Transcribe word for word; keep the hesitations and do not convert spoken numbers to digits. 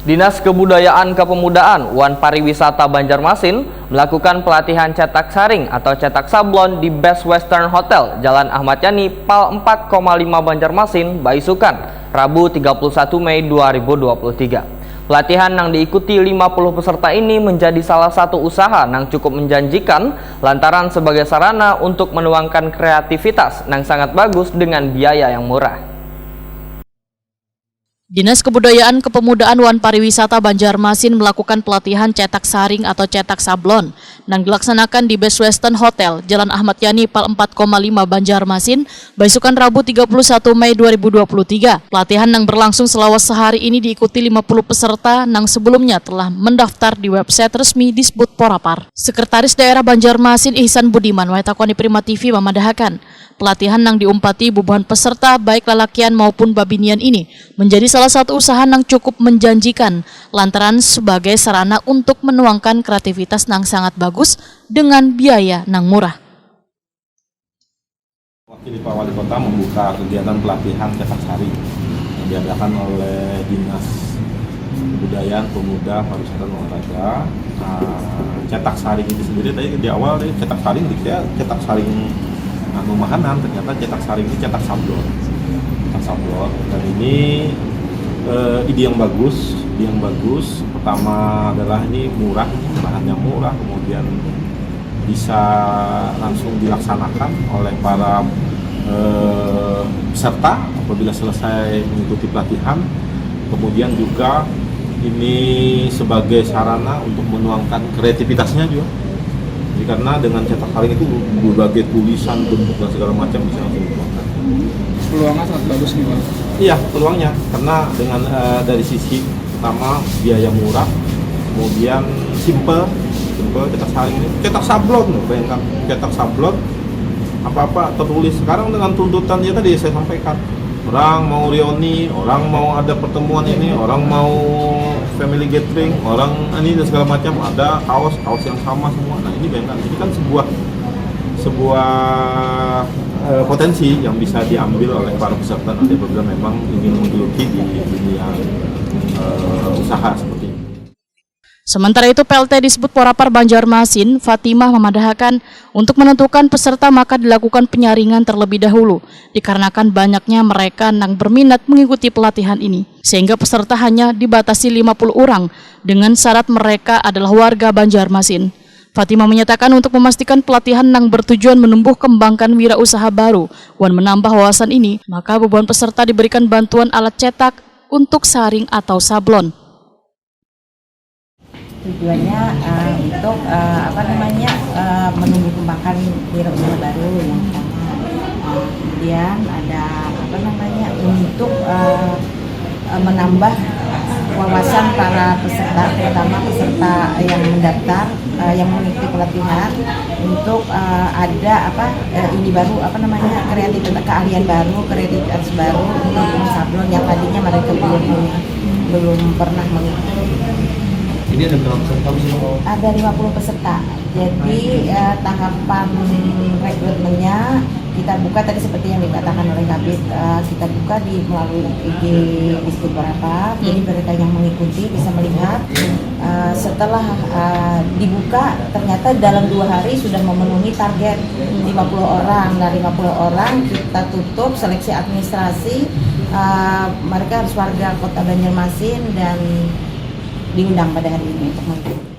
Dinas Kebudayaan Kepemudaan wan Pariwisata Banjarmasin melakukan pelatihan cetak saring atau cetak sablon di Best Western Hotel, Jalan Ahmad Yani, Pal empat koma lima Banjarmasin, baisukan, Rabu tiga puluh satu Mei dua ribu dua puluh tiga. Pelatihan yang diikuti lima puluh peserta ini menjadi salah satu usaha yang cukup menjanjikan lantaran sebagai sarana untuk menuangkan kreativitas yang sangat bagus dengan biaya yang murah. Dinas Kebudayaan, Kepemudaan wan Pariwisata Banjarmasin melakukan pelatihan cetak saring atau cetak sablon nang dilaksanakan di Best Western Hotel, Jalan Ahmad Yani, Pal empat koma lima Banjarmasin, baisukan Rabu tiga puluh satu Mei dua ribu dua puluh tiga. Pelatihan nang berlangsung selama sehari ini diikuti lima puluh peserta nang sebelumnya telah mendaftar di website resmi Disbud Porapar. Sekretaris Daerah Banjarmasin Ihsan Budiman waitakwani Prima T V mamadahakan, pelatihan nang diumpati bubuhan peserta baik lalakian maupun babinian ini menjadi salah satu usaha nang cukup menjanjikan lantaran sebagai sarana untuk menuangkan kreativitas nang sangat bagus dengan biaya nang murah. Wakil Pak Wali Kota membuka kegiatan pelatihan cetak saring yang diadakan oleh Dinas Kebudayaan, Pemuda, Pariwisata dan Olahraga. Uh, cetak saring itu sendiri tadi di awal tadi cetak saring dikira cetak saring anu mahanan, ternyata cetak saring ini cetak sablon. Cetak sablon dan ini uh, ide yang bagus, ide yang bagus. Pertama adalah ini murah, bahannya murah, kemudian bisa langsung dilaksanakan oleh para eh, peserta apabila selesai mengikuti pelatihan. Kemudian juga ini sebagai sarana untuk menuangkan kreativitasnya juga. Jadi karena dengan cetak saring itu berbagai tulisan, bentuk dan segala macam bisa langsung dituangkan. Peluangnya sangat bagus nih Pak. Iya, peluangnya karena dengan uh, dari sisi pertama biaya murah, kemudian simple, simple cetak saring ini, cetak sablon loh, bayangkan cetak sablon apa-apa tertulis. Sekarang dengan tuntutan ya tadi saya sampaikan, orang mau reuni, orang mau ada pertemuan ini, orang mau family gathering, orang ini dan segala macam, ada kaos, kaos yang sama semua. Nah ini bayangkan, ini kan sebuah sebuah uh, potensi yang bisa diambil oleh para peserta nanti apabila memang ingin menggeluti di dunia uh, usaha seperti ini. Sementara itu, P L T Disbud Porapar Banjarmasin, Fatimah, memadahakan untuk menentukan peserta maka dilakukan penyaringan terlebih dahulu dikarenakan banyaknya mereka yang berminat mengikuti pelatihan ini, sehingga peserta hanya dibatasi lima puluh orang dengan syarat mereka adalah warga Banjarmasin. Fatimah menyatakan untuk memastikan pelatihan yang bertujuan menumbuh kembangkan wirausaha baru wan menambah wawasan ini, maka bubuhan peserta diberikan bantuan alat cetak untuk saring atau sablon. Tujuannya uh, untuk uh, apa namanya uh, menumbuh kembangkan wirausaha baru yang pertama. Uh, kemudian ada apa namanya untuk uh, menambah wawasan para peserta, terutama peserta yang mendaftar, uh, yang mengikuti pelatihan untuk uh, ada apa uh, ini baru apa namanya kreatif keahlian baru, kreativitas baru untuk sablon yang tadinya mereka belum punya, belum pernah mengikuti. Ini ada berapa peserta? Ada lima puluh peserta. Jadi uh, tahapan rekrutmennya kita buka tadi seperti yang dikatakan oleh Kabit, uh, kita buka di melalui I G Disbud Porapar. Jadi mereka yang mengikuti bisa melihat uh, setelah uh, dibuka ternyata dalam dua hari sudah memenuhi target lima puluh orang. Nah, lima puluh orang kita tutup seleksi administrasi. Uh, mereka harus warga Kota Banjarmasin dan diundang pada hari ini untuk mengikuti.